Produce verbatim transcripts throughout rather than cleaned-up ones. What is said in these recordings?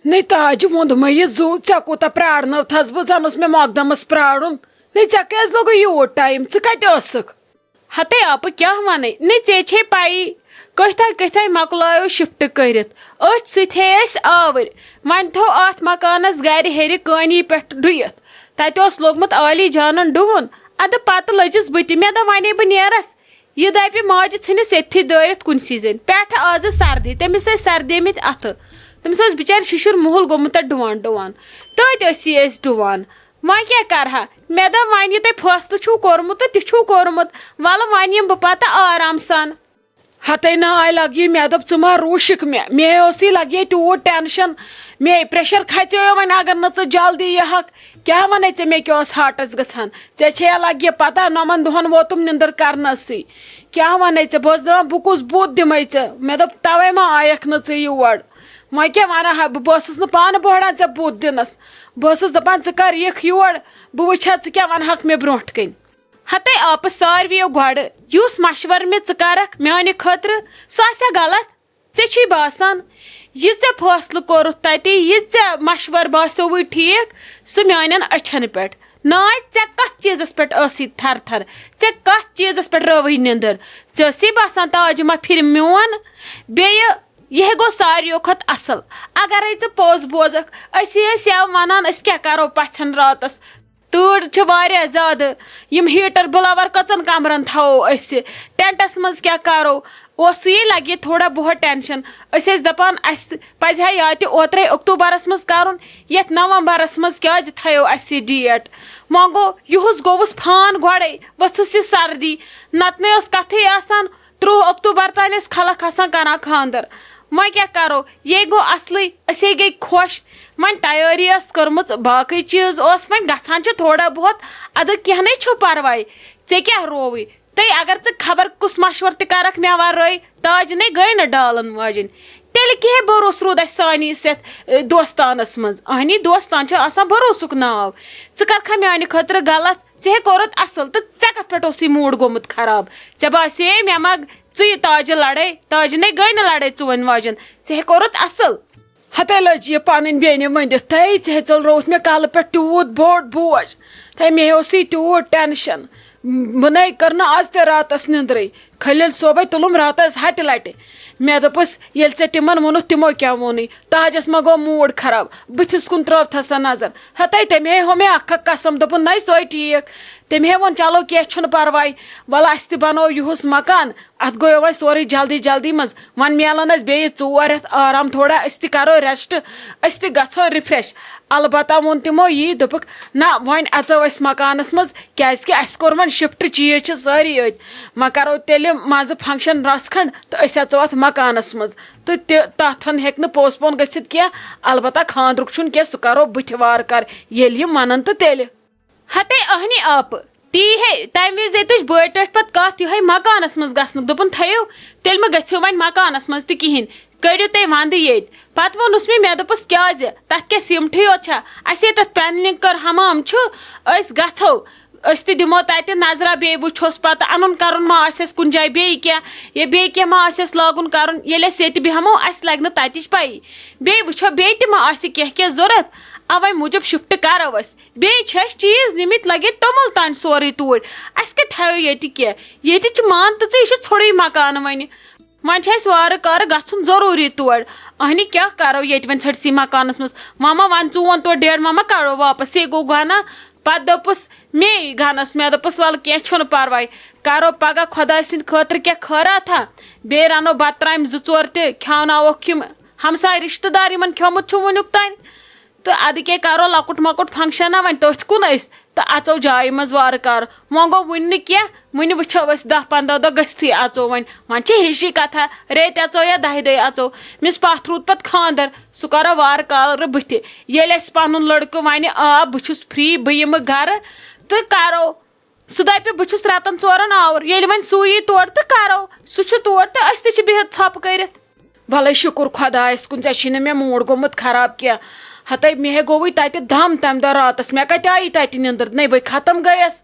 نے تاج، ووٚندمَے یہِ زُو، ژےٚ کوٗتاہ پرٛارنٲوتھَس بہٕ، زَن اوس مےٚ مۄقدمَس پرٛارُن۔ نے ژےٚ کیٛازِ لوٚگُے یوٗت ٹایم؟ ژٕ کَتہِ ٲسٕکھ؟ ہتے آپہٕ، کیٛاہ وَنَے؟ نے ژےٚ چھے پَیی، کٔتھۍ تام کٔتھۍ تام مۄکلٲیو شفٹ کٔرِتھ۔ أتھۍ سۭتۍ ہے ٲسۍ آوٕرۍ۔ وۄنۍ تھوٚو اَتھ مکانَس گَرِ ہیٚرِ کٲنی پٮ۪ٹھ ڈُیِتھ۔ تَتہِ اوس لوٚگمُت عالی جانَن ڈُوُن۔ اَدٕ پَتہٕ لٔجِس بہٕ تہِ۔ مےٚ دوٚپ، وۄنۍ ہے بہٕ نیرَس، یہِ دَپہِ ماجہِ ژھٕنِس ییٚتھی دٲرِتھ کُنہِ سیٖزن۔ پٮ۪ٹھٕ آزٕ سردی، تٔمِس ٲسۍ سردیمٕتۍ اَتھٕ۔ تٔمِس اوس بِچارِ شِشُر مُہُل گوٚمُت تَتھ ڈُوان ڈُوان۔ تٔتۍ ٲسی أسۍ ڈُوان۔ وۄنۍ کیٛاہ کَرٕ ہا؟ مےٚ دوٚپ، وۄنۍ یہِ تۄہہِ فٲصلہٕ چھُو کوٚرمُت تہٕ تہِ چھُو کوٚرمُت، وَلہٕ وۄنۍ یِمہٕ بہٕ پَتہٕ آرام سان۔ ہَتَے ناے لَگہِ، مےٚ دوٚپ، ژٕ ما روٗشِکھ مےٚ؟ مےٚ اوسُے لَگہِ ٹیوٗت ٹٮ۪نشَن، مے پرٛیشَر کھژیو وۄنۍ اگر نہٕ ژٕ جلدی یِہَکھ۔ کیٛاہ وَنَے ژےٚ، مےٚ کیٛاہ اوس ہاٹَس گژھان؟ ژےٚ چھےٚ یا لَگہِ پَتہ، نَمَن دۄہَن ووتُم نِندٕر کَرنَسٕے۔ کیٛاہ وَنَے ژےٚ، بہٕ ٲسٕس دَپان، بہٕ کُس بُتھ دِمَے ژےٚ؟ مےٚ دوٚپ، تَوَے ما آیَکھ نہٕ ژٕ یور۔ وۄنۍ کیٛاہ وَنہٕ ہا بہٕ؟ بہٕ ٲسٕس نہٕ پانہٕ بۄہڑان ژےٚ بُتھ دِنَس۔ بہٕ ٲسٕس دَپان، ژٕ کَر یِکھ یور، بہٕ وٕچھِ ہا، ژٕ کیٛاہ وَنہٕ ہاکھ مےٚ برونٛٹھ کَنۍ۔ ہتے آپہٕ، ساروِیو گۄڈٕ یُس مشورٕ مےٚ ژٕ کَرَکھ میٛانہِ خٲطرٕ، سُہ آسیٛا غلط؟ ژےٚ چھُے باسان، یہِ ژےٚ فٲصلہٕ کوٚرُتھ تَتہِ، یہِ ژےٚ مشورٕ باسیووُے ٹھیٖک، سُہ میٛانٮ۪ن أچھَن پٮ۪ٹھ۔ ناے، ژےٚ کَتھ چیٖزَس پٮ۪ٹھ ٲسٕے تھَر تھَر؟ ژےٚ کَتھ چیٖزَس پٮ۪ٹھ رٲوٕے نِندٕر؟ ژےٚ ٲسٕے باسان تاج ما پھِرِ میون؟ بیٚیہِ، یہِ ہے گوٚو ساروِیو کھۄتہٕ اَصٕل۔ اَگَرَے ژٕ پوٚز بوزَکھ، أسی ٲسۍ یا وَنان، أسۍ کیٛاہ کَرو پَژھٮ۪ن راتَس؟ تۭر چھِ واریاہ زیادٕ، یِم ہیٖٹَر بٕلاوَر کٔژَن کَمرَن تھاوو أسۍ؟ ٹٮ۪نٹَس منٛز کیٛاہ کَرو؟ اوس سُے لَگہِ تھوڑا بہت ٹٮ۪نشَن۔ أسۍ ٲسۍ دَپان، اَسہِ پَزِ ہا یا تہِ اوترَے اکتوٗبَرَس منٛز کَرُن، یَتھ نومبرَس منٛز کیٛازِ تھٲیو اَسہِ یہِ ڈیٹ؟ وۄنۍ گوٚو، یُہُس گوٚوُس فان گۄڈَے، ؤژھٕس یہِ سردی، نَتہٕ نَے ٲس کَتھٕے آسان۔ ترٛوٚہ اکتوٗبَر تام ٲسۍ خلق آسان کَران خانٛدَر۔ وۄنۍ کیٛاہ کَرو؟ یے گوٚو اَصلٕے، أسۍ ہے گٔے خۄش۔ وۄنۍ تیٲری ٲس کٔرمٕژ، باقٕے چیٖز اوس، وۄنۍ گژھان چھِ تھوڑا بہت۔ اَدٕ کینٛہہ نَے چھُ پَرواے، ژےٚ کیٛاہ رووُے؟ تہٕ اگر ژٕ خبر کُس مشورٕ تہِ کَرَکھ مےٚ وَرٲے، تاج نَے گٔے نہٕ ڈالَن واجِنۍ۔ تیٚلہِ کیٛاہ بھروسہٕ روٗد اَسہِ سانہِ یِتھ، اے، دوستانَس منٛز؟ اَہنی، دوستان چھُ آسان بھروسُک ناو۔ ژٕ کَرکھا میٛانہِ خٲطرٕ غلط؟ ژےٚ ہے کوٚرُتھ اَصٕل، تہٕ ژےٚ کَتھ پٮ۪ٹھ اوسُے موٗڈ گوٚمُت خراب؟ ژےٚ باسیوے مےٚ ما ژٕ یہِ تاجہِ لَڑٲے؟ تاجہِ نَے گٔے نہٕ لَڑٲے ژٕ وۄنۍ واجٮ۪ن، ژےٚ ہے کوٚرُتھ اَصٕل۔ ہَتے لٔج یہِ پَنٕنۍ بیٚنہِ ؤنِتھ، تھے ژےٚ ہے ژٔلرووُتھ مےٚ کَلہٕ پٮ۪ٹھ تیوٗت بوٚڑ بوج، تھے مےٚ اوسُے تیوٗت ٹٮ۪نشَن، بہٕ نَے کٔر نہٕ آز تہِ راتَس نِندرٕے۔ خلیل صٲبَے تُلُم راتَس ہَتہِ لَٹہِ۔ مےٚ دوٚپُس، ییٚلہِ ژےٚ تِمَن ووٚنُتھ، تِمو کیٛاہ ووٚنُے؟ تاجَس ما گوٚو موٗڈ خراب؟ بٕتھِس کُن ترٛٲوتھَسا نظر۔ ہَتے تٔمۍ ہے ہوٚو مےٚ اَکھ اَکھ قسم، دوٚپُن، نَے سۄے ٹھیٖک۔ تٔمۍ ہے ووٚن، چلو کینٛہہ چھُنہٕ پَرواے، وَلہٕ اَسہِ تہِ بَنوو یُہُس مکان۔ اَتھ گوٚو وۄنۍ سورُے جلدی جلدی منٛز۔ وۄنۍ میلَن اَسہِ بیٚیہِ ژور رٮ۪تھ آرام تھوڑا، أسۍ تہِ کَرو ریسٹ، أسۍ تہِ گژھو رِفریش۔ البتہ ووٚن تِمو یی، دوٚپُکھ، نہ، وۄنۍ اَژو أسۍ مکانَس منٛز، کیٛازِکہِ اَسہِ کوٚر وۄنۍ شفٹ، چیٖز چھِ سٲری أتھۍ۔ وۄنۍ کَرو تیٚلہِ منٛزٕ فنکشن رَژھ کھنٛڈ تہٕ أسۍ اَژو اَتھ مکانَس منٛز۔ تہٕ تہِ، تَتھ ہن ہیٚکہِ نہٕ پوسٹ پون گٔژھِتھ کینٛہہ۔ البتہ خانٛدرُک چھُنہٕ کینٛہہ، سُہ کَرو بٕتھِ وارٕ کارٕ، ییٚلہِ یِم وَنَن تہٕ تیٚلہِ۔ ہتے اہنہِ آپہٕ، تی ہے، تَمہِ وِزِ ییٚتِچ بٲے ٹٲٹھۍ پَتہٕ کَتھ یِہوٚے مکانَس منٛز گژھنُک۔ دوٚپُن، تھٲیِو، تیٚلہِ مہٕ گٔژھِو وۄنۍ مکانَس منٛز تہِ کِہیٖنۍ، کٔڑِو تُہۍ وَندٕ ییٚتہِ۔ پَتہٕ ووٚنُس مےٚ، مےٚ دوٚپُس، کیٛازِ؟ تَتھ کیٛاہ سیٖمٹھٕے یوت چھا؟ اَسے تَتھ پینلِنٛگ کٔر، حمام چھُ، أسۍ گژھو، أسۍ تہِ دِمو تَتہِ نظرہ، بیٚیہِ وٕچھوس پَتہٕ اَنُن کَرُن ما آسٮ۪س کُنہِ جایہِ بیٚیہِ کینٛہہ، یا بیٚیہِ کینٛہہ ما آسٮ۪س لاگُن کَرُن۔ ییٚلہِ أسۍ ییٚتہِ بیٚہمو، اَسہِ لَگہِ نہٕ تَتِچ پَیی، بیٚیہِ وٕچھو بیٚیہِ تہِ ما آسہِ کینٛہہ کینٛہہ ضوٚرَتھ، اَوَے موٗجوٗب شِفٹ کَرو أسۍ۔ بیٚیہِ چھِ اَسہِ چیٖز نِمٕتۍ لٲگِتھ توٚمُل تام سورُے توٗرۍ۔ اَسہِ کَتہِ تھایو ییٚتہِ کینٛہہ؟ ییٚتہِ چھِ، مان تہٕ ژٕ، یہِ چھُ ژھوٚرُے مکانہٕ وۄنۍ۔ وۄنۍ چھِ اَسہِ وارٕ کارٕ گژھُن ضروٗری تور۔ اَہنہِ کیٛاہ کَرو ییٚتہِ وۄنۍ ژھٔٹسٕے مکانَس منٛز؟ وۄنۍ ما وَن ژٕ، وۄن تور ڈیڈ ما ما کَڑو واپَس؟ یے گوٚو گۄناہ۔ پَتہٕ دوٚپُس مے گَنَس، مےٚ دوٚپُس، وَلہٕ کینٛہہ چھُنہٕ پَرواے، کَرو پَگاہ خۄداے سٕنٛدِ خٲطرٕ کینٛہہ خٲراتھا۔ بیٚیہِ رَنو بَتہٕ ترامہِ زٕ ژور تہِ، کھیٛاوناووکھ یِم ہمساے رِشتہٕ دار یِمَن کھیوٚمُت چھُ وٕنیُک تام۔ تہٕ اَدٕ کیٛاہ کَرو لۄکُٹ مۄکُٹ فنکشنا وۄنۍ تٔتھۍ کُن أسۍ تہٕ اَژو جایہِ منٛز وارٕ کارٕ۔ وۄنۍ گوٚو وٕنہِ نہٕ کینٛہہ، وٕنہِ وٕچھو أسۍ، دَہ پنٛداہ دۄہ گٔژھتھٕے اَژو وۄنۍ۔ وۄنۍ چھِ ہِشی کَتھا، ریٚتۍ اَژو یا دَہہِ دۄہہِ اَژو۔ مِس پَتھ روٗد پَتہٕ خانٛدر، سُہ کَرو وارٕ کارٕ بٕتھِ۔ ییٚلہِ اَسہِ پَنُن لٔڑکہٕ وَنہِ، آ، بہٕ چھُس فِرٛی، بہٕ یِمہٕ گَرٕ، تہٕ کَرو۔ سُہ دَپہِ، بہٕ چھُس رٮ۪تَن ژورَن آوُر۔ ییٚلہِ وۄنۍ سُے یی تورٕ تہٕ کَرو۔ سُہ چھُ تور تہٕ أسۍ تہِ چھِ بِہِتھ ژھۄپہٕ کٔرِتھ۔ وَلَے شُکُر خۄدایَس کُن، ژےٚ چھُے نہٕ مےٚ موٗڈ گوٚمُت خراب کینٛہہ۔ ہَتَے مےٚ ہے گوٚوُے تَتہِ دَم تَمہِ دۄہ راتَس۔ مےٚ کَتہِ آیی تَتہِ نِندٕر؟ نَے بہٕ ختم گٔیَس۔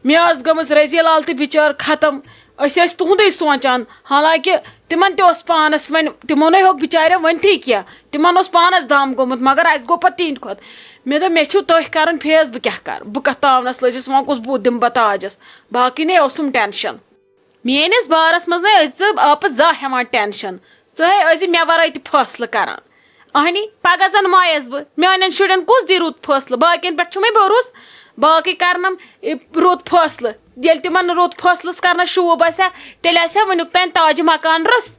مےٚ ٲس گٔمٕژ رضی لال تہِ بِچٲر ختم۔ أسۍ ٲسۍ تُہُنٛدُے سونٛچان، حالانکہِ تِمن تہِ اوس پانس وۄنۍ، تِمو نے ہیوٚک بِچارٮ۪و ؤنتھٕے کینٛہہ، تِمن اوس پانس دم گوٚمُت، مگر اسہِ گوٚو پتہٕ تِہنٛدِ کھۄتہٕ۔ مےٚ دوٚپ، مےٚ چھُ تٔتھۍ کران فیس، بہٕ کیٛاہ کرٕ، بہٕ کتھ تاونس لٔجِس، وۄنۍ کُس بُتھ دِمہٕ بہٕ تاجس؟ باقٕے نے اوسُم ٹینشن۔ میٲنِس بارس منٛز نے ٲسۍ زٕ آپہٕ زانٛہہ ہٮ۪وان ٹینشن، ژٕ ہے ٲسۍ زِ مےٚ ورٲے تہِ فٲصلہٕ کران۔ اہنی، پگاہ زن مایس بہٕ، میانٮ۪ن شُرٮ۪ن کُس دی رُت فٲصلہٕ؟ باقین پٮ۪ٹھ چھُ مےٚ بھروسہٕ، باقٕے کرنم رُت فٲصلہٕ۔ ییٚلہِ تِمن رُت فٲصلس کرنس شوٗب آسہِ ہا، تیٚلہِ آسہِ ہا وٕنیُک تام تاج مکان رٕژ۔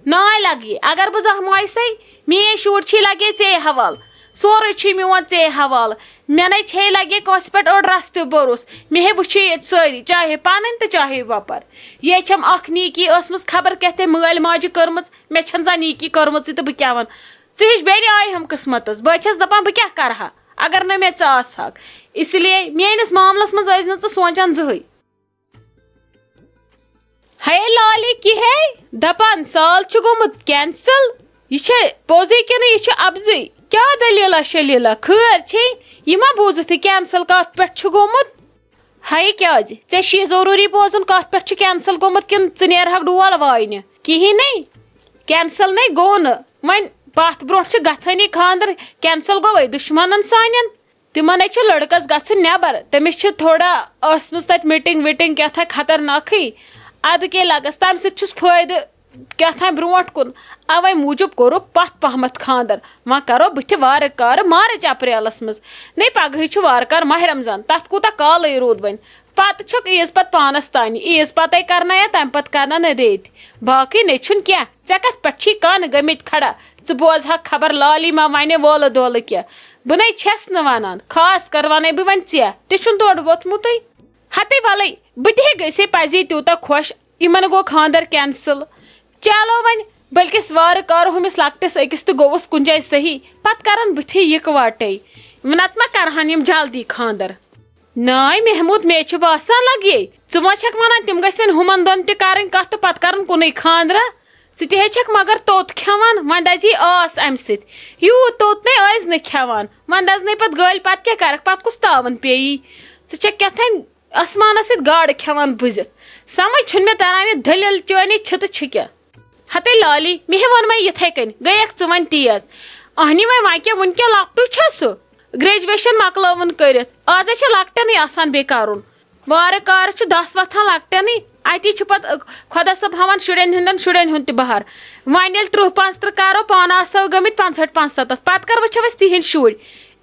ناے لگہِ، اگر بہٕ زانٛہہ مایسے، میٲنۍ شُرۍ چھی لگے ژے حوالہٕ، سورُے چھی میون ژے حوالہٕ۔ مےٚ نے چھے لگے کٲنٛسہِ پٮ۪ٹھ أڑ رژھ تہِ بھروسہٕ۔ مےٚ ہے وٕچھے ییٚتہِ سٲری، چاہے پنٕنۍ تہٕ چاہے وۄپر۔ یہِ ہے چھم اکھ نیکی ٲسمٕژ، خبر کیٛاہ تٔمۍ مٲلۍ ماجہِ کٔرمٕژ۔ مےٚ چھَنہٕ زانٛہہ نیکی کٔرمٕژٕے تہٕ بہٕ کیٛاہ وَنہٕ؟ ژٕ ہِش بیٚنہِ آیہِ ہم قٕسمتس۔ بہٕ چھَس دَپان، بہٕ کیٛاہ کَرٕ ہا، اگر نہٕ مےٚ ژٕ آسہٕ ہاکھ۔ اسی لیے میٲنِس معاملس منٛز ٲسۍ نہٕ ژٕ سونٛچان زٕہٕے۔ ہے لالہِ کہِ ہے، دَپان سال چھُ گوٚمُت کینسل۔ یہِ چھے پوٚزُے کِنہٕ یہِ چھُ اَپزُے؟ کیٛاہ دٔلیٖلہ شٔلیٖلہ؟ خٲر چھے؟ یہِ ما بوٗزُتھ یہِ کینسل کَتھ پٮ۪ٹھ چھُ گوٚمُت؟ ہاے کیٛازِ؟ ژےٚ چھُے ضروٗری بوزُن کتھ پٮ۪ٹھ چھُ کینسل گوٚمُت کِنہٕ ژٕ نیرہکھ ڈول واینہِ؟ کِہیٖنۍ نے، کینسل نے گوٚو نہٕ۔ وۄنۍ پتھ برونٛٹھ چھُ گژھٲنی خانٛدر، کینسل گوٚوے دُشمنن سانٮ۪ن۔ تِمن ہے چھُ لڑکس گژھُن نٮ۪بر، تٔمِس چھِ تھوڑا ٲسمٕژ تتہِ میٖٹنگ ویٖٹنگ کیٛاہ تھام خطرناکھٕے۔ ادٕ کے لگس، تمہِ سۭتۍ چھُس فٲیدٕ کیٛاہ تام برونٛٹھ کُن۔ اوے موٗجوٗب کوٚرُکھ پتھ پہمتھ خانٛدر۔ وۄنۍ کرو بٕتھِ وارٕ کارٕ مارچ اپریلس منٛز۔ نے پگہٕے چھُ وارٕ کار ماہ رمضان، تتھ کوٗتاہ کالٕے روٗد وۄنۍ؟ پتہٕ چھکھ عیٖز پتہٕ پانس تانی، عیٖز پتے کرنایا، تمہِ پتہٕ کرنا نہٕ ریتۍ۔ باقٕے نے چھُنہٕ کینٛہہ۔ ژےٚ کتھ پٮ۪ٹھ چھی کانہٕ گٔمٕتۍ کھڑا؟ ژٕ بوزہکھ خبر لالی ما ونہِ وولہٕ دولہٕ کینٛہہ۔ بہٕ نے چھس نہٕ ونان، خاص کر ونے بہٕ وۄنۍ ژےٚ، تہِ چھُنہٕ تورٕ ووتمُتٕے۔ ہتے ولے، بہٕ تہِ ہے گٔژھے پزی تیوٗتاہ خۄش، یِمن گوٚو خانٛدر کینسل۔ چلو وۄنۍ، بلکس وارٕ کارٕ ہُمِس لۄکٹِس أکِس تہِ گوٚوُس کُنہِ جایہِ صحیح، پتہٕ کرن بٕتھے یِکوٹے۔ نتہٕ ما کرہن یِم جلدی خانٛدر؟ ناے محمود، مےٚ چھُ باسان لگے۔ ژٕ ما چھکھ ونان تِم گژھِ وۄنۍ ہُمن دۄن تہِ کرٕنۍ کتھ تہٕ پتہٕ کرن کُنُے خانٛدرا؟ ژٕ تہِ ہے چھکھ مگر توٚت کھٮ۪وان، وۄنۍ دزی آس امہِ سۭتۍ۔ یوٗت توٚت نے ٲسۍ نہٕ کھٮ۪وان، وۄنۍ دزنے پتہٕ گٔلۍ، پتہٕ کیٛاہ کرکھ، پتہٕ کُس تاوان پیٚیی؟ ژٕ چھکھ کیٛاہ تام آسمانس سۭتۍ گاڈٕ کھٮ۪وان بُزِتھ۔ سمجھ چھُنہٕ مےٚ تران، یہِ دٔلیٖل چٲنی چھِ تہٕ چھِ کیٛاہ؟ ہتے لالی، مےٚ ہے ووٚن وۄنۍ یِتھے کٔنۍ، گٔیکھ ژٕ وۄنۍ تیز۔ اہنی وۄنۍ، وۄنۍ کیٛاہ، وُنہِ کیٛاہ لۄکٹُے چھا سُہ؟ گریجویشن مۄکلٲوٕن کٔرِتھ، آزے چھِ لۄکٹٮ۪نٕے آسان بیٚیہِ کرُن۔ وارٕ کارٕ چھُ دَس وۄتھان لۄکٹٮ۪نٕے، اَتی چھُ پتہٕ خۄدا صٲب ہاوان شُرٮ۪ن ہٕنٛدٮ۪ن شُرٮ۪ن ہُنٛد تہِ بہار۔ وۄنۍ ییٚلہِ ترٕٛہ پانٛژترٕٛہ کرو، پانہٕ آسو گٔمٕتۍ پانٛژہٲٹھ پانٛژستتھ، پتہٕ کر وٕچھو أسۍ تِہنٛدۍ شُرۍ؟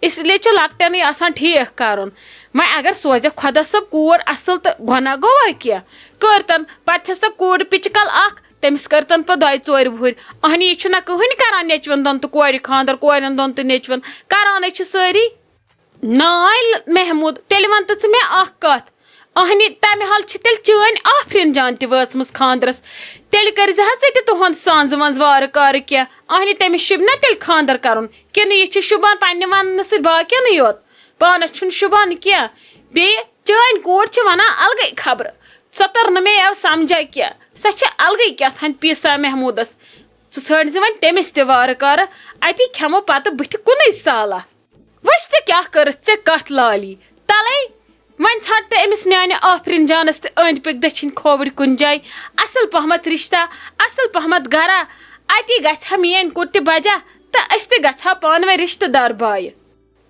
اس لیے چھُ لۄکٹٮ۪نٕے آسان ٹھیٖک کرُن۔ وۄنۍ اگر سوزٮ۪کھ خۄدا صٲب کوٗر اصل تہٕ گۄناہ گوٚوا کینٛہہ؟ کٔرتن، پتہٕ چھس سۄ کوٗر پِچہِ کل اکھ، تٔمِس کٔرتن پتہٕ دۄیہِ ژورِ وُہٕرۍ۔ اہنہِ، یہِ چھُنہ کٕہٕنۍ کران نیٚچوٮ۪ن دۄن تہٕ کورِ خانٛدر، کورٮ۪ن دۄن تہٕ نیٚچوٮ۪ن۔ کرانٕے چھِ سٲری۔ ناے محمود، تیٚلہِ وَن تہٕ ژٕ مےٚ اَکھ کَتھ۔ اَہنہِ، تَمہِ حال چھِ تیٚلہِ چٲنۍ آفرین جان تہِ وٲژمٕژ خانٛدرَس۔ تیٚلہِ کٔرۍزِ ہا ژٕ تہِ تُہُنٛد سانٛزٕ وانٛزٕ وارٕ کارٕ کینٛہہ۔ اَہنہِ، تٔمِس شوٗبہِ نا تیٚلہِ خانٛدر کَرُن؟ کِنہٕ یہِ چھِ شوٗبان پنٛنہِ وَننہٕ سۭتۍ باقیَنٕے یوت؟ پانَس چھُنہٕ شوٗبان کینٛہہ۔ بیٚیہِ چٲنۍ کوٗر چھِ وَنان الگٕے خبرٕ۔ سۄ تٔر نہٕ مےٚ یَوٕ سَمجھا کینٛہہ۔ سۄ چھِ الگٕے کیٛاہ تھانۍ پیٖسان محموٗدَس۔ ژٕ ژھٲنٛڈزِ وۄنۍ تٔمِس تہِ وارٕ کارٕ، اَتی کھٮ۪مو پَتہٕ بٕتھِ کُنُے سالہ۔ وٕچھ تہٕ کیٛاہ کٔرٕتھ ژےٚ کَتھ لالی؟ تَلَے، وۄنۍ ژھانٛڈ تہٕ أمِس میٛانہِ آفریٖن جانَس تہِ أنٛدۍ پٔکۍ دٔچھِنۍ کھووٕرۍ کُنہِ جایہِ اَصٕل پَہمَتھ رِشتہ، اَصٕل پَہمَتھ گَرا۔ اَتی گژھِ ہا میٛٲنۍ کُٹھ تہِ بَجا تہٕ أسۍ تہِ گژھِ ہا پانہٕ ؤنۍ رِشتہٕ دار بایہِ۔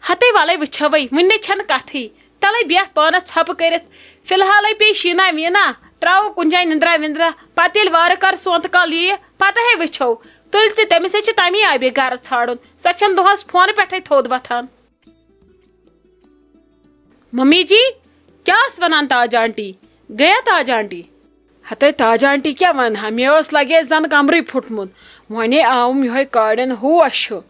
ہَتَے وَلَے وٕچھَوَے، وٕنہِ نے چھَنہٕ کَتھٕے۔ تَلَے بیٚہہ پانَس ژھۄپہٕ کٔرِتھ۔ فی الحالَے پیٚیہِ شیٖنا ویٖنا، ترٛاوو کُنہِ جایہِ نِندرا وِندرا۔ پَتہٕ ییٚلہِ وارٕ کارٕ سونتہٕ کال یِیہِ، پَتہٕ ہے وٕچھو۔ تُلۍ ژٕ، تٔمِس ہے چھِ تَمی آیہِ بیٚیہِ گَرٕ ژھانٛڈُن۔ سۄ چھَنہٕ دۄہَس فونہٕ پٮ۪ٹھَے تھوٚد وۄتھان۔ ممی جی، کیٛاہ ٲس وَنان تاج آنٹی؟ گٔیا تاج آنٹی؟ ہتے تاج آنٹی کیٛاہ وَنہٕ ہا؟ مےٚ اوس لگے زَن کمرٕے پھُٹمُت۔ وۄنے آوُم یِہوٚے کاڑٮ۪ن ہوش ہیوٗ۔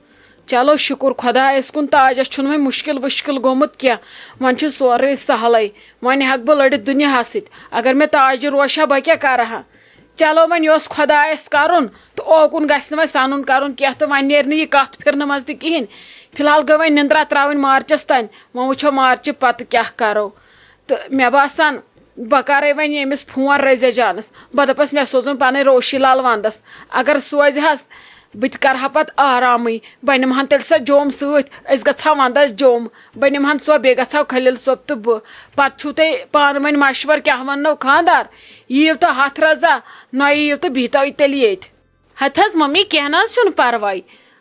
چلو شُکُر خۄدایَس کُن، تاجَس چھُنہٕ وۄنۍ مُشکِل وُشکِل گوٚمُت کینٛہہ۔ وۄنۍ چھُ سورُے سہلٕے۔ وۄنۍ ہٮ۪کہٕ بہٕ لٔڑِتھ دُنیاہَس سۭتۍ۔ اگر مےٚ تاجہِ روشا، بہٕ کیٛاہ کَرٕ ہا؟ چلو وۄنۍ یہِ اوس خۄدایَس کَرُن تہٕ اوکُن گژھِ نہٕ وۄنۍ سَنُن کَرُن کینٛہہ تہٕ وۄنۍ نیرِ نہٕ یہِ کَتھ پھِرنہٕ منٛز تہِ کِہیٖنۍ۔ فی الحال گٔے وۄنۍ نِندرا ترٛاوٕنۍ مارچَس تام۔ وۄنۍ وٕچھو مارچہِ پَتہٕ کیٛاہ کَرو۔ تہٕ مےٚ باسان، بہٕ کَرَے وۄنۍ ییٚمِس فون رضیہ جانَس۔ بہٕ دَپَس، مےٚ سوزُن پَنٕنۍ روشی لال وَنٛدَس۔ اگر سوزِ ہَس، بہٕ تہِ کرٕ ہا پتہٕ آرامٕے۔ بہٕ نِمہٕ ہن تیٚلہِ سۄ جوٚم سۭتۍ، أسۍ گژھٕ ہاو ونٛدس جوٚم۔ بہٕ نِمہٕ ہن سۄ، بیٚیہِ گژھٕ ہاو خلیل صٲب تہٕ بہٕ۔ پتہٕ چھُو تۄہہِ پانہٕ ؤنۍ مشورٕ، کیٛاہ وننو خانٛدار؟ یِیِو تہٕ ہتھ رضا، نہ یِیِو تہٕ بِہتو تیٚلہِ ییٚتہِ۔ ہتہٕ حظ ممی، کینٛہہ نہ حظ چھُنہٕ پرواے۔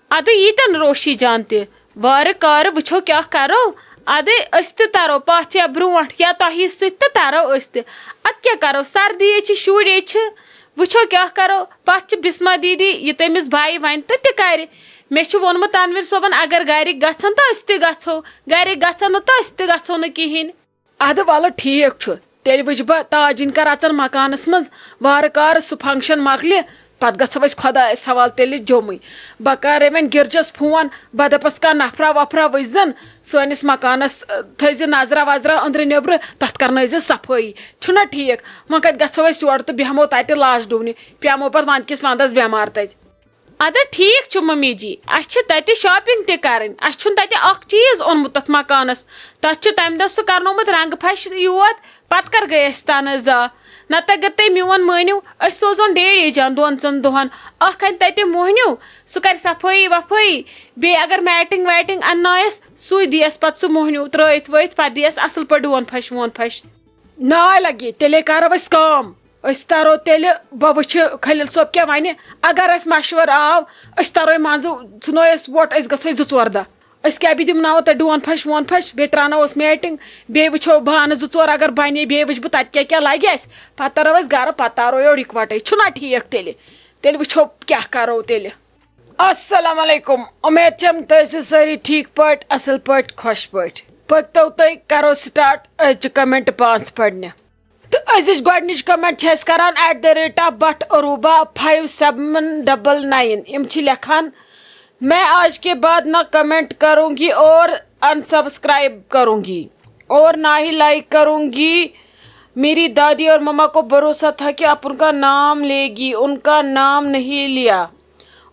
ادٕ ییٖتٮ۪ن روشی جان تہِ۔ وارٕ کارٕ وٕچھو کیٛاہ کرو۔ ادٕ أسۍ تہِ ترو پتھ یا برونٛٹھ یا تۄہی سۭتۍ تہٕ ترو أسۍ تہِ۔ ادٕ کیٛاہ کرو، سردی ہے چھِ، شُرۍ ہے چھِ۔ وٕچھو کیٛاہ کرو۔ پتہٕ چھِ بسمہ دیدی، یہِ تٔمِس بھایی ونہِ تہٕ تہِ کرِ۔ مےٚ چھُ ووٚنمُت تنویر صٲبن، اگر گرِکۍ گژھن تہٕ أسۍ تہِ گژھو، گرِکۍ گژھن نہٕ تہٕ أسۍ تہِ گژھو نہٕ کِہینۍ۔ ادٕ ولہٕ ٹھیٖک چھُ، تیٚلہِ وٕچھٕ بہٕ تاجِن کر اژن مکانس منٛز وارٕ کارٕ، سُہ function مۄکلہِ، پتہٕ گژھو أسۍ خۄدایس حوالہٕ تیٚلہِ جوٚمٕے۔ بہٕ کرے وۄنۍ گرجس فون، بہٕ دپس کانٛہہ نفرا وفرا وٕچھزن سٲنِس مکانس، تھٲیزِ نظرا وظرا أنٛدرٕ نیٚبرٕ، تتھ کرنٲیزِ صفٲیی۔ چھُنہ ٹھیٖک؟ وۄنۍ کتہِ گژھو أسۍ یورٕ تہٕ بیٚہمو تتہِ لاش ڈُونہِ، پیٚمو پتہٕ ونٛدٕ کِس ونٛدس بٮ۪مار تتہِ۔ ادٕ ٹھیٖک چھُ ممی جی، اسہِ چھِ تتہِ shopping تہِ کرٕنۍ، اسہِ چھُنہٕ تتہِ اکھ چیٖز اوٚنمُت تتھ مکانس۔ تتھ چھُ تمہِ دۄہ سُہ کرنومُت رنٛگہٕ پھش یوت، پتہٕ کر گٔے اسہِ تنہٕ زا؟ نتہٕ اگر تُہۍ میون مٲنِو، أسۍ سوزون ڈیڈی جان دۄن ژۄن دۄہن، اکھ انہِ تتہِ موہنیو، سُہ کرِ صفٲیی وفٲیی، بیٚیہِ اگر matting ویٹنگ اننایس، سُے دِیس پتہٕ سُہ موہنیو ترٲیِتھ وٲیِتھ، پتہٕ دِیس اصل پٲٹھۍ ڈُون پھش وون پھش۔ ناے لگی، تیٚلے کرو أسۍ کٲم۔ أسۍ ترو تیٚلہِ، بہٕ وٕچھِ خلیل صٲب کیٛاہ ونہِ۔ اگر اسہِ مشورٕ آو، أسۍ ترو منٛزٕ، ژھٕنو أسۍ وۄٹ، أسۍ گژھو أسۍ زٕ ژور دۄہ۔ أسۍ کیٛاہ بیٚیہِ دِمناوو تۄہہِ ڈُون پھش وون پھش، بیٚیہِ ترٛاوناوو أسۍ matting، بیٚیہِ وٕچھو بانہٕ زٕ ژور اگر بنے، بیٚیہِ وٕچھِ بہٕ تتہِ کیٛاہ کیٛاہ لگہِ اسہِ۔ پتہٕ ترو أسۍ گرٕ، پتہٕ تارو یورٕ اِکوٹے۔ چھُنہ ٹھیٖک تیٚلہِ؟ تیٚلہِ وٕچھو کیٛاہ کرو تیٚلہِ۔ السلام علیکم، امید چھم تُہۍ ٲسِو سٲری ٹھیٖک پٲٹھۍ، اصل پٲٹھۍ، خۄش پٲٹھۍ۔ پٔکۍتو تُہۍ، کرو start أزچہِ comment پانٛژھ پرنہِ۔ تہٕ أزِچ گۄڈٕنِچ comment چھِ أسۍ کران at the rate of Bhat عروبہ five seven double nine۔ یِم چھِ لیکھان، میں آج کے بعد نہ comment کروں گی اور unsubscribe کروں گی اور نہ ہی like کروں گی۔ میری دادی اور مما کو بھروسہ تھا کہ آپ ان کا نام لے گی، ان کا نام نہیں لیا۔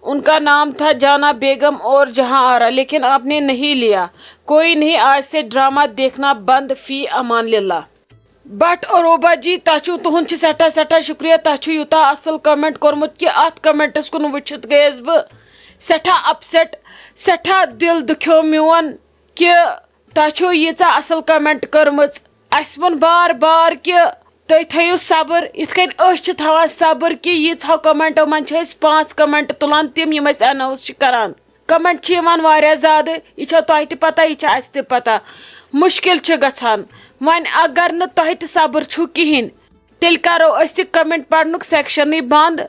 ان کا نام تھا جانا بیگم اور جہاں آرا، لیکن آپ نے نہیں لیا۔ کوئی نہیں، آج سے ڈرامہ دیکھنا بند، فی امان اللہ۔ بٹ عروبہ جی، تۄہہِ چھُو، تُہُنٛد چھُ سٮ۪ٹھاہ سٮ۪ٹھاہ شُکریہ، تۄہہِ چھُو یوٗتاہ اَصٕل comment کوٚرمُت کہِ اَتھ commentس کُن وٕچھِتھ گٔیَس بہٕ سٮ۪ٹھاہ upset، سٮ۪ٹھاہ دِل دُکھیو میون کہِ تۄہہِ چھُو ییٖژاہ اَصٕل comment کٔرمٕژ۔ اَسہِ ووٚن بار بار کہِ تُہۍ تھٲیِو صبر، یِتھ کٔنۍ أسۍ چھِ تھاوان صبر کہِ ییٖژاہو commentو منٛز چھِ أسۍ پانٛژھ comment تُلان، تِم یِم أسۍ announce چھِ کران۔ Comment چھِ یِوان واریاہ زیادٕ، یہِ چھا تۄہہِ تہِ پتہ، یہِ چھا اَسہِ تہِ پتہ۔ مُشکِل چھُ گژھان۔ وۄنۍ اگر نہٕ تۄہہِ تہِ صبر چھُو کِہیٖنۍ، تیٚلہِ کرو أسۍ یہِ comment پرنُک sectionٕے بنٛد۔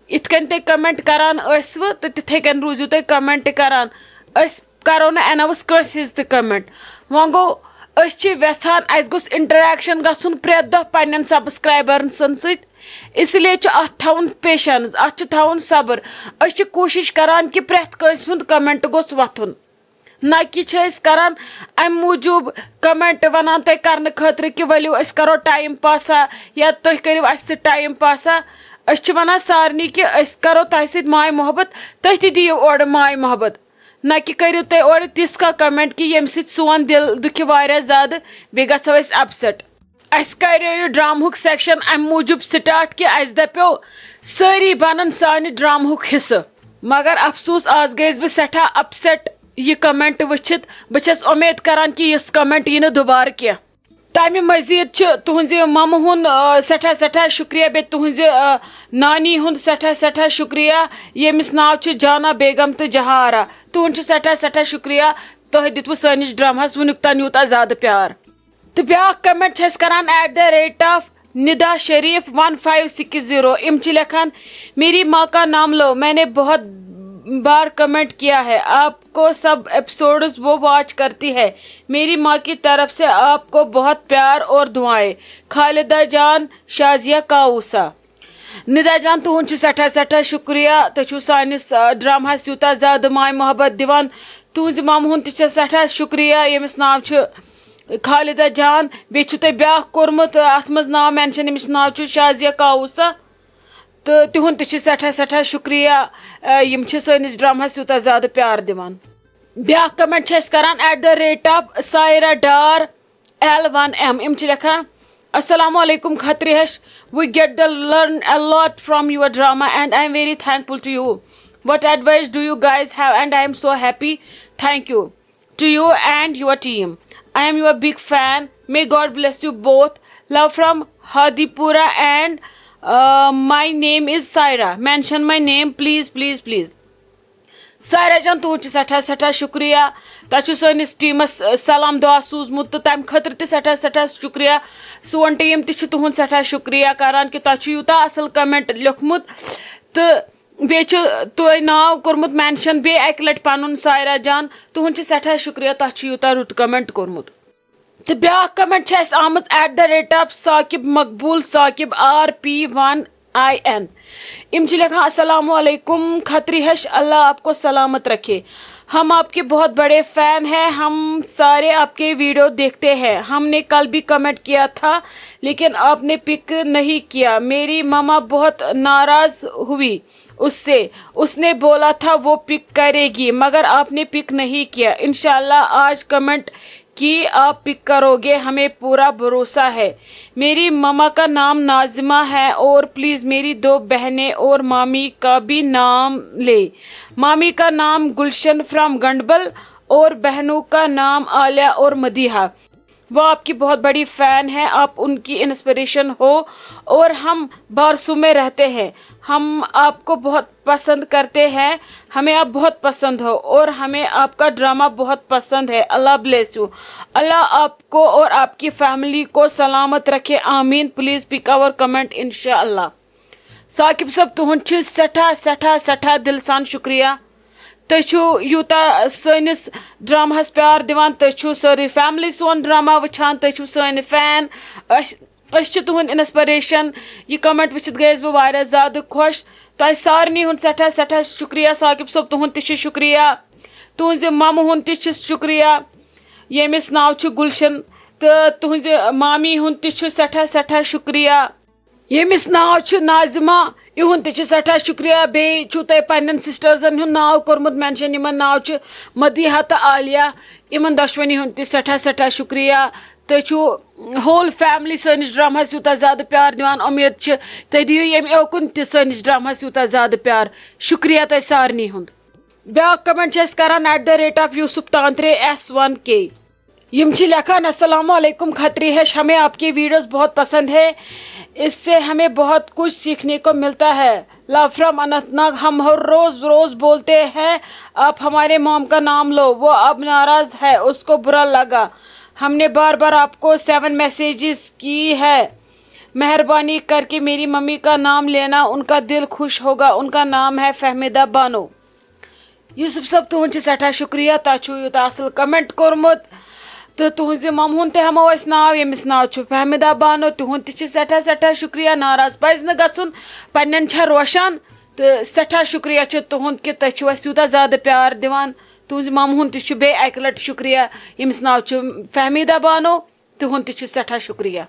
یِتھ کٔنۍ تُہۍ comment کران ٲسوٕ تہٕ تِتھَے کٔنۍ روٗزِو تُہۍ comment کران۔ أسۍ کرو نہٕ announce کٲنٛسہِ ہِنٛز تہِ comment۔ وۄنۍ گوٚو، أسۍ چھِ یژھان اَسہِ گوٚژھ interaction گژھُن پرٛٮ۪تھ دۄہ پنٛنٮ۪ن subscribersن سۭتۍ۔ اس لیے چھُ اتھ تھاوُن patience، اتھ چھُ تھاوُن صبر۔ أسۍ چھِ کوٗشِش کران کہِ پرٛٮ۪تھ کٲنٛسہِ ہُنٛد comment گوٚژھ وۄتھُن۔ نہ کہِ چھِ أسۍ کران امہِ موٗجوٗب comment، ونان تۄہہِ کرنہٕ خٲطرٕ کہِ ؤلِو أسۍ کرو time passا یا تُہۍ کٔرِو اسہِ سۭتۍ time passا۔ أسۍ چھِ ونان سارنٕے کہِ أسۍ کرو تۄہہِ سۭتۍ ماے محبت، تُہۍ تہِ دِیِو اورٕ ماے محبت۔ نہ کہِ کٔرِو تُہۍ اورٕ تِژھ کانٛہہ comment کہِ ییٚمہِ سۭتۍ سون دِل دُکھِ واریاہ زیادٕ، بیٚیہِ گژھو أسۍ upset۔ اسہِ کریو یہِ ڈرامہُک section امہِ موٗجوٗب start کہِ اسہِ دپیو سٲری بنن سانہِ ڈرامہُک حصہٕ۔ مگر افسوس، آز گٔیس بہٕ سٮ۪ٹھاہ upset یہِ comment وٕچھِتھ۔ بہٕ چھس اُمید کران کہِ یِژھ comment یی نہٕ دُبارٕ کینٛہہ۔ تمہِ مزید چھُ تُہنزِ ممہٕ ہُنٛد، آ، سٮ۪ٹھاہ سٮ۪ٹھاہ شُکریہ، بیٚیہِ تُہنزِ، آ، نانی ہُنٛد سٮ۪ٹھاہ سٮ۪ٹھاہ شُکریہ، ییٚمِس ناو چھُ جانا بیگم تہٕ جہارا۔ تُہُنٛد چھُ سٮ۪ٹھاہ سٮ۪ٹھاہ شُکریہ، تۄہہِ دیُتوٕ سٲنِس ڈرامہس وُنیُک تام یوٗتاہ زیادٕ پیار۔ تہٕ بیٛاکھ comment چھِ أسۍ کران at the rate of Nida Sharif one five six zero۔ یِم چھِ لیکھان، میری ماں کا نام لو، میں نے بہت بار comment کیا ہے، آپ کو سب ایپیسوڈز وہ واچ کرتی ہے۔ میری ماں کی طرف سے آپ کو بہت پیار اور دعائیں۔ خالدہ جان، شازیہ کاووسا۔ ندا جان، تُہُنٛد چھُ سٮ۪ٹھاہ سٮ۪ٹھاہ شُکریہ۔ تُہۍ چھِو سٲنِس، آ، ڈرامہَس یوٗتاہ زیادٕ ماے محبت دِوان۔ تُہٕنٛزِ مَمہٕ ہُنٛد تہِ چھِ سٮ۪ٹھاہ شُکریہ، ییٚمِس ناو چھُ خالدہ جان۔ بیٚیہِ چھُو تۄہہِ بیٛاکھ کوٚرمُت، آ، اَتھ منٛز ناو mention، ییٚمِس ناو چھُ شازیہ کاووسا۔ تہٕ تِہُنٛد تہِ چھُ سٮ۪ٹھاہ سٮ۪ٹھاہ شُکریہ، آ، یِم چھِ سٲنِس ڈرامہَس یوٗتاہ زیادٕ پیار دِوان۔ بیٛاکھ comment چھِ أسۍ کران at the rate of Saira Dar L one M. یِم چھِ لیکھان، السلام علیکم کھتری ہش، we get the learn a lot from your drama and I am very thankful to you What advice do you guys have? And I am so happy. Thank you to you and your team. I am your big fan. May God bless you both. Love from Hadipura and uh, my name is Saira. Mention my name, please, please, please. Saira جان، تُہُنٛد چھُ سٮ۪ٹھاہ سٮ۪ٹھاہ شُکریہ۔ تۄہہِ چھُ سٲنِس ٹیٖمَس سلام دُعا سوٗزمُت تہٕ تَمہِ خٲطرٕ تہِ سٮ۪ٹھاہ سٮ۪ٹھاہ شُکریہ۔ سون ٹیٖم تہِ چھُ تُہُنٛد سٮ۪ٹھاہ شُکریہ کران کہِ تۄہہِ چھُ یوٗتاہ اَصٕل comment لیوٚکھمُت تہٕ بیٚیہِ چھُ تۄہہِ ناو کوٚرمُت mention بیٚیہِ اَکہِ لَٹہِ پَنُن، سایرا جان۔ تُہُنٛد چھُ سٮ۪ٹھاہ شُکریہ، تۄہہِ چھُ یوٗتاہ رُت comment کوٚرمُت۔ تہٕ بیٛاکھ comment چھِ اَسہِ آمٕژ at the rate of Saqib Maqbool Saqib R P one I N۔ یِم چھِ لیکھان، السلام علیکم کھتری ہش، اللہ آپ کو سلامت رکھے۔ ہم آپ کے بہت بڑے فین ہیں، ہم سارے آپ کے ویڈیو دیکھتے ہیں۔ ہم نے کل بھی کمنٹ کیا تھا، لیکن آپ نے پک نہیں کیا۔ میری مما بہت ناراض ہوئی اس سے، اس نے بولا تھا وہ پک کرے گی، مگر آپ نے پک نہیں کیا۔ انشاءاللہ آج کمنٹ کی آپ پک کرو گے، ہمیں پورا بھروسہ ہے۔ میری مما کا نام ناظمہ ہے اور پلیز میری دو بہنیں اور مامی کا بھی نام لے۔ مامی کا نام گلشن فرام گنڈبل اور بہنوں کا نام عالیہ اور مدیحہ۔ وہ آپ کی بہت بڑی فین ہے، آپ ان کی انسپریشن ہو اور ہم بارسو میں رہتے ہیں۔ ہم آپ کو بہت پسند کرتے ہیں، ہمیں آپ بہت پسند ہو اور ہمیں آپ کا ڈرامہ بہت پسند ہے۔ اللہ بلیس یو، اللہ آپ کو اور آپ کی فیملی کو سلامت رکھے، آمین۔ پلیز پک اور کمنٹ انشاءاللہ۔ ثاقب صٲب، تُہُنٛد چھُ سٮ۪ٹھاہ سٮ۪ٹھاہ سٮ۪ٹھاہ دِلہٕ سان شُکریہ۔ تُہۍ چھِو یوٗتاہ سٲنِس ڈراماہَس پیار دِوان، تُہۍ چھِو سٲرٕے فیملی سون ڈراما وٕچھان، تُہۍ چھِو سٲنۍ فین۔ أسۍ أسۍ چھِ تُہُنٛد انسپریشن۔ یہِ کمنٹ وٕچھِتھ گٔیَس بہٕ واریاہ زیادٕ خۄش۔ تۄہہِ سارنٕے ہُنٛد سٮ۪ٹھاہ سٮ۪ٹھاہ شُکریہ۔ ثاقب صٲب، تُہُنٛد تہِ چھُ شُکریہ، تُہٕنٛزِ مَمہٕ ہُنٛد تہِ چھُ شُکریہ، ییٚمِس ناو چھُ گُلشن، تہٕ تُہٕنٛزِ مامی ہُنٛد تہِ چھُ سٮ۪ٹھاہ سٮ۪ٹھاہ شُکریہ۔ ییٚمِس ناو چھُ ناظمہ، یِہُنٛد تہِ چھُ سٮ۪ٹھاہ شُکریہ۔ بیٚیہِ چھُو تۄہہِ پنٛنٮ۪ن سِسٹٲرزَن ہُنٛد ناو کوٚرمُت مٮ۪نشَن، یِمَن ناو چھُ مدیحہ تہٕ عالیہ۔ یِمَن دۄشوٕنی ہُنٛد تہِ سٮ۪ٹھاہ سٮ۪ٹھاہ شُکریہ۔ تُہۍ چھِو ہول فیملی سٲنِس ڈراماہَس یوٗتاہ زیادٕ پیار دِوان، اُمید چھِ تُہۍ دِیِو ییٚمہِ اوکُن تہِ سٲنِس ڈراماہَس یوٗتاہ زیادٕ پیار۔ شُکریہ تۄہہِ سارنٕے ہُنٛد۔ بیٛاکھ کمنٹ چھِ اَسہِ کران at the rate of Yusuf Tantre S one K۔ یِم چھِ لیکھان، السلام علیکم کھتری ہش، ہمیں آپ کے ویڈیوز بہت پسند ہے، اس سے ہمیں بہت کچھ سیکھنے کو ملتا ہے۔ لو فرام اننت ناگ، ہم ہر روز روز بولتے ہیں آپ ہمارے مام کا نام لو، وہ اب ناراض ہے، اس کو برا لگا۔ ہم نے بار بار آپ کو سیون میسیجز کی ہے، مہربانی کر کے میری ممی کا نام لینا، ان کا دل خوش ہوگا۔ ان کا نام ہے فہمیدہ بانو۔ یوسف صٲب، تُہُنٛد چھُ سٮ۪ٹھاہ شُکریہ، تۄہہِ چھُو یوٗتاہ اَصٕل کمنٹ کوٚرمُت۔ تہٕ تُہٕنٛزِ مَمہٕ ہُنٛد تہِ ہٮ۪مو أسۍ ناو، ییٚمِس ناو چھُ فہمیدہ بانو، تِہُنٛد تہِ چھِ سٮ۪ٹھاہ سٮ۪ٹھاہ شُکریہ۔ ناراض پَزِ نہٕ گژھُن، پنٛنٮ۪ن چھےٚ روشان۔ تہٕ سٮ۪ٹھاہ شُکریہ چھُ تُہُنٛد کہِ تُہۍ چھِو اَسہِ یوٗتاہ زیادٕ پیار دِوان۔ تُہٕنٛزِ مَمہٕ ہُنٛد تہِ چھُ بیٚیہِ اَکہِ لَٹہِ شُکریہ، ییٚمِس ناو چھُ فہمیدہ بانو، تِہُنٛد تہِ چھُ سٮ۪ٹھاہ شُکریہ۔